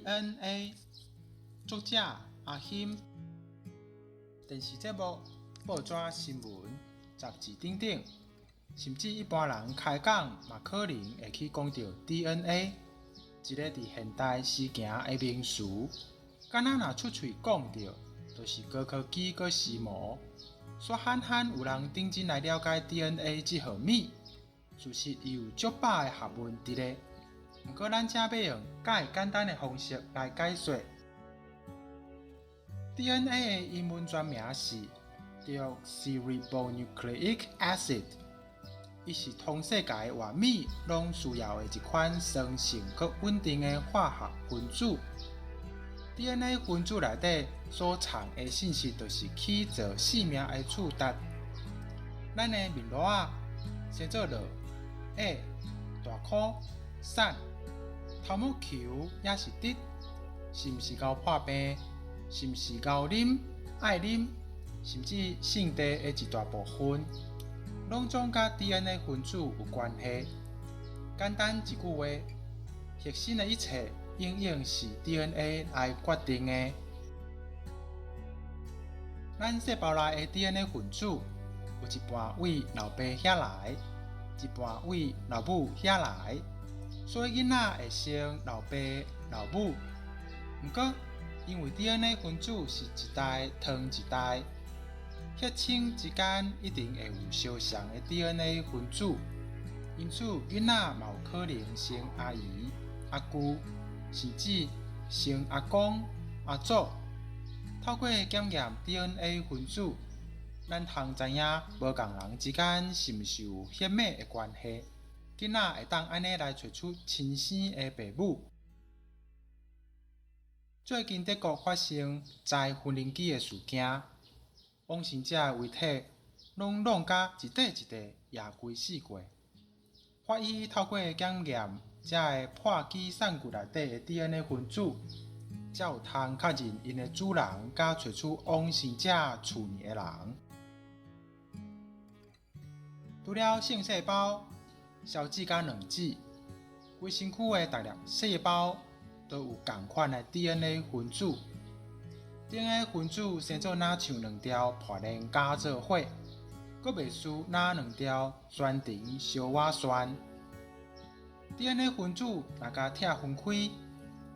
DNA，作者阿欣。電視節目、報紙新聞、雜誌等等，甚至一般人開講嘛可能會去講著 DNA，一个佇現代時行的名詞。敢若若出喙講著，就是高科技閣時髦。煞罕罕有人認真來了解 DNA 這號物，事實伊有足百个學問佇咧。毋過咱這欲用較簡單的方式來解說。DNA 的英文全名是 Deoxyribonucleic Acid，伊是通世界活物攏需要的一款酸性閣穩定的化學分子。DNA 分子內底所藏的信息，就是起造生命的觸達。咱的面露仔生做落、矮、大箍、瘦，頭毛球抑是直，是毋是𠢕破病？是毋是𠢕啉、愛啉，甚至性地的一大部分，攏總佮 DNA 分子有關係。簡單一句話，核心的一切永遠是 DNA 來決定的。咱細胞內的 DNA 分子，有一半對老爸遐來，一半對老母遐來，所以囡仔會生老爸、老母。毋過，因為 DNA 分子是一代傳一代，血親之間一定會有相像的 DNA 分子，因此囡仔嘛有可能生阿姨、阿舅，甚至生阿公、阿祖。透過檢驗 DNA 分子，咱通知影無仝人之間是毋是有血脈的關係。囡仔會當按呢來揣出親生的爸母。最近德國發生載芬靈機的事件，往生者的遺體攏弄甲一塊一塊也規四過。法醫透過檢驗這个破機散骨內底的 DNA 分子，才有通確認𪜶的主人佮揣出往生者厝內的人。除了性細胞、硝子佮卵子，規身軀的逐粒細胞都有仝款的 DNA 分子。DNA 分子生做若像兩條破鏈絞做伙，閣袂輸若兩條專長燒瓦線。DNA 分子若共拆分開，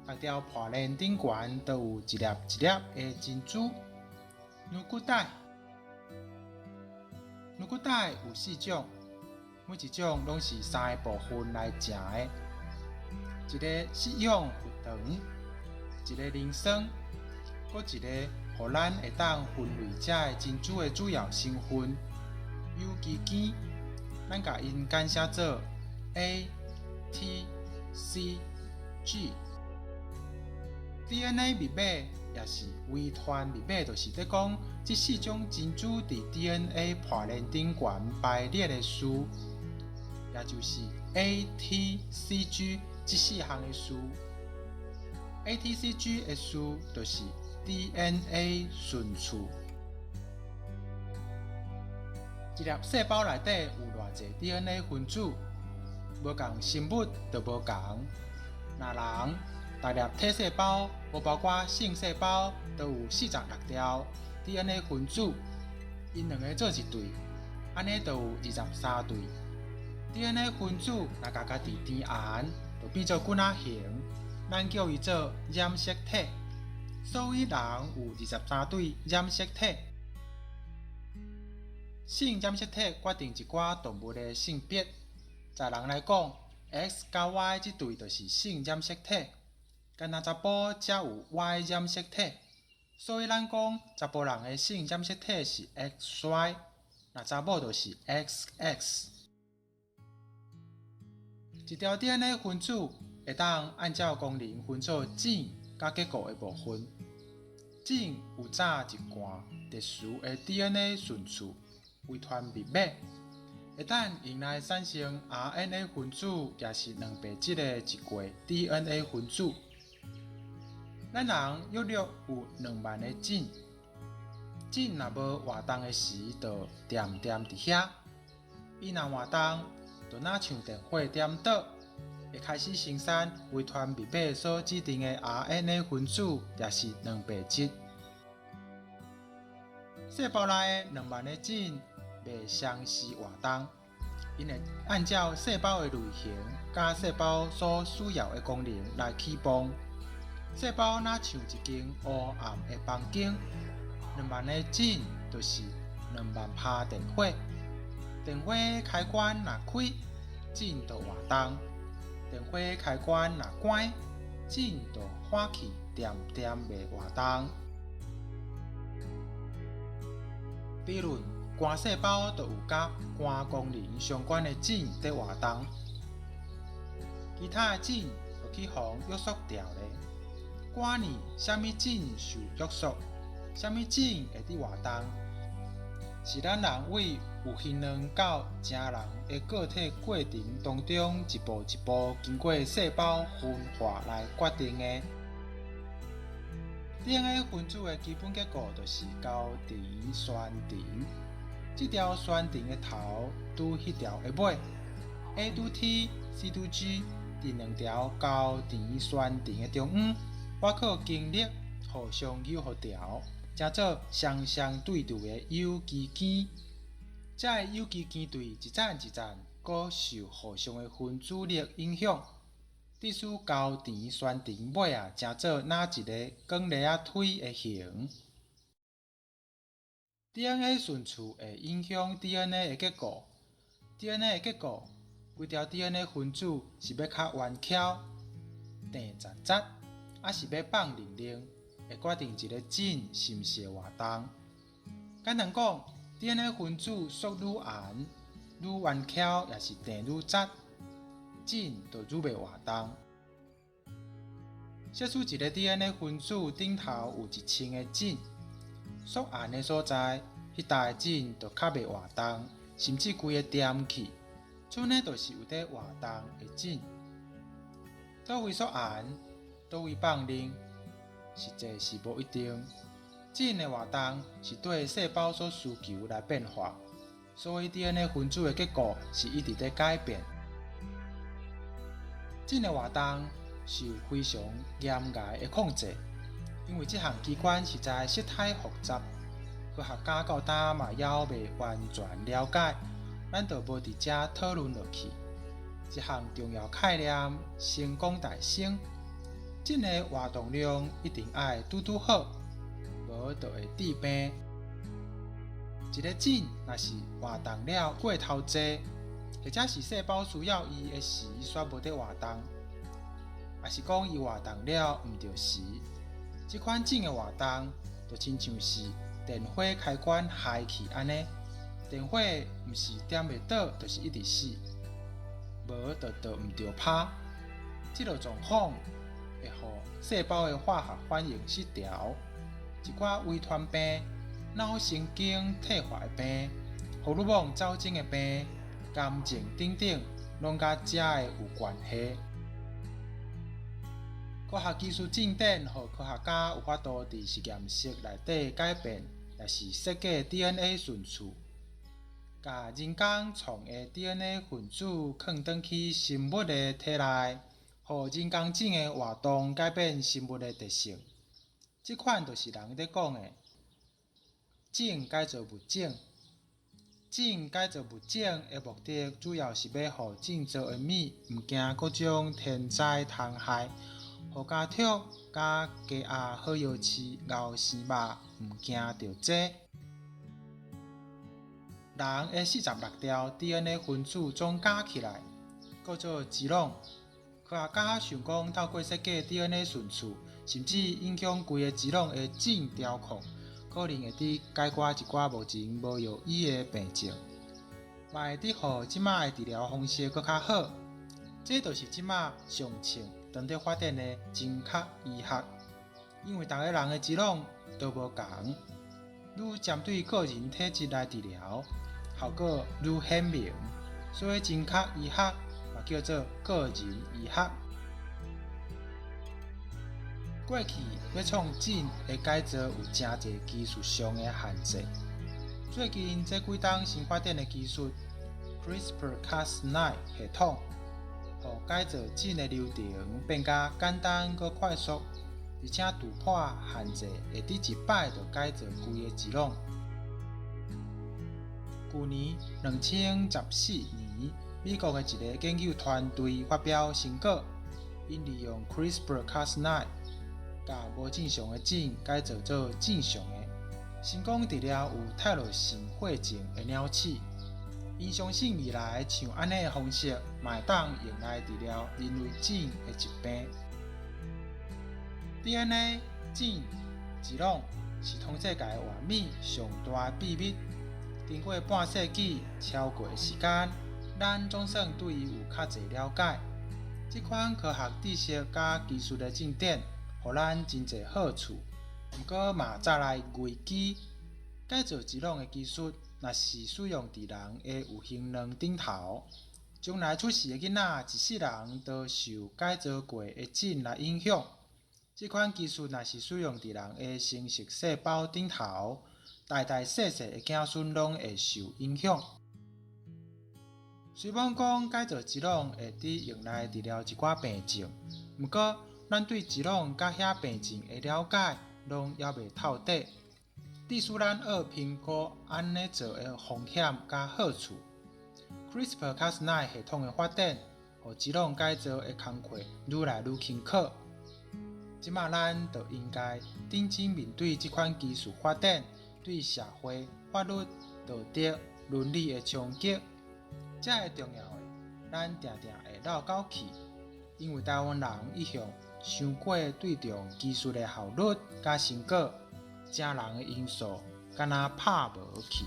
逐條破鏈頂懸都有一粒一粒的珍珠。軟骨帶，軟骨帶有四種，每一種攏是三个部分來成的。一个釋養佛糖，一个磷酸，閣一個予咱會當分類這个珍珠的主要成分有機羥，咱共𪜶簡寫做 A、T、C、G。DNA 密碼抑是遺傳密碼，就是咧講這四種珍珠佇 DNA 破鏈頂懸排列的序，也就是 A、T、C、G 這四項的序。A、T、C、G 的序就是 DNA 順序。一粒細胞內底有偌濟 DNA 分子，無仝生物就無仝。若人，逐粒體細胞，無包括性細胞，都有46條 DNA 分子，𪜶兩个做一對，按呢就有23對。DNA 分子若共家己纏絚，就變做滾仔形，咱叫伊做染色體。所以人有23對染色體。性染色體決定一寡動物的性別。在人來講，X佮 Y 這對就是性染色體，干焦查埔才有 Y 染色體。所以咱講查埔人的性染色體是 XY，若查某就是 XX。一條 DNA 分子會當按照功能分做種佮結構的部分。種有早一貫特殊的 DNA 順序遺傳密碼，會當用來產生 RNA 分子，抑是蛋白質的一過 DNA 分子。咱人約略有2萬个種，種若無活動的時，就恬恬佇遐；伊若活動，就若像電火點燈，會開始生產遺傳密碼所指定的 RNA 分子，抑是蛋白質。細胞內的兩萬个基袂相時活動，𪜶會按照細胞的類型佮細胞所需要的功能來啟動。細胞若像一間烏暗的房間，兩萬个基就是兩萬拍電火。電火開關若開，基就活動；電火開關若關，基就反去恬恬袂活動。比如肝細胞就有佮肝功能相關的基佇活動，其他的基就去予約束牢咧。管你啥物基受約束，啥物基會佇活動，是咱人為有形卵到成人的個體過程當中，一步一步經過細胞分化來決定的。DNA 分子的基本結構就是高甜酸甜，這條酸甜的頭拄彼條的尾，A 拄 T，C 拄 G，佇兩條高甜酸甜的中央，倚靠筋力互相扭予牢，成做雙雙對對的有機鍵。這个有機鍵對一層一層，閣受互相的分子力影響，致使高甜酸甜尾仔成做若一个捲螺仔腿的形。DNA 順序會影響 DNA 的結構。DNA 的結構，規條 DNA 分子是欲較彎蹺、定直直，抑是欲放零零，會決定一个基是毋是會活動。簡單講，DNA 分子縮愈絚、愈彎蹺，抑是定愈直，基就愈袂活動。設使一个 DNA 分子頂頭有一千个基，縮絚的所在，彼搭的基就較袂活動，甚至規个恬去。賰呢就是有佇活動的基。佗位縮絚，佗位放零，實際是無一定。基的活動是對細胞所需求來變化，所以 DNA 分子的結構是一直佇改變。基的活動受非常嚴格的控制，因為這項機關實在實太複雜，科學家到今嘛猶未完全了解，咱就無佇遮討論落去。一項重要概念，先講在先，基的活動量一定愛拄拄好，無就會致病。一个基若是活動了過頭濟，或者是細胞需要伊的時煞無佇活動，抑是講伊活動了毋著時，這款基的活動就親像是電火開關害去按呢，電火毋是點袂倒，就是一直死，無就著毋著拍。這个狀況會予細胞的化學反應失調，一寡遺傳病、腦神經退化的病、荷爾蒙走精的病、癌症等等，攏佮這个有關係。科學技術進展，予科學家有法度佇實驗室內底改變，抑是設計 DNA 順序，共人工創的 DNA 分子囥轉去生物的體內，予人工基的活動改變生物的特性。這款就是人咧講的，種改做物種。種改造物種的目的，主要是欲予種做的物毋驚各種天災蟲害，予家畜佮雞鴨好相飼，𠢕生肉毋驚著災。人的46條 DNA 分子總加起來，叫做基隆。科學家想講，透過設計 DNA 順序，甚至影響規个基隆的基因調控，可能會佇解決一寡目前無藥醫的病症，嘛會佇予這馬的治療方式閣較好。這就是這馬上銃當咧發展的精確醫學，因為逐个人的基隆都無仝，愈針對個人體質來治療，效果愈顯明。所以精確醫學嘛叫做個人醫學。過去欲創基因的改造有誠濟技術上的限制。最近這幾冬新發展的技術 CRISPR-Cas9 系統，予改造基因的流程變甲簡單閣快速，而且突破限制，會佇一擺就改造規个基因。舊年2014年，美國的一个研究團隊發表成果，𪜶利用 CRISPR-Cas9 共無正常的基因改造做正常的，成功治療有泰羅辛血症的鳥鼠。𪜶相信未來像按呢的方式，嘛會當用來治療人類基因的疾病。DNA 基因基因是統世界活物上大的秘密。經過半世紀超過的時間，咱總算對伊有較濟了解。這款科學知識佮技術的進展，予咱真濟好處，毋過嘛帶來危機。改造基因的技術，若是使用佇人的有形卵頂頭，將來出世的囡仔一世人都受改造過的基因來影響。這款技術若是使用佇人的生殖細胞頂頭，代代世世的子孫攏會受影響。雖罔講改造基因會佇用來治療一寡病症，毋過咱對基因佮遐病症的了解攏猶未透徹。致使咱愛評估按呢做的風險佮好處。CRISPR-Cas9 系統的發展，予基因改造的工課愈來愈輕巧。這馬咱就應該認真面對這款技術發展對社會、法律、道德、倫理的衝擊。這个重要的，咱定定會繞狗去，因為台灣人一向傷過注重技術的效率佮成果，誠人的因素敢若拍無去。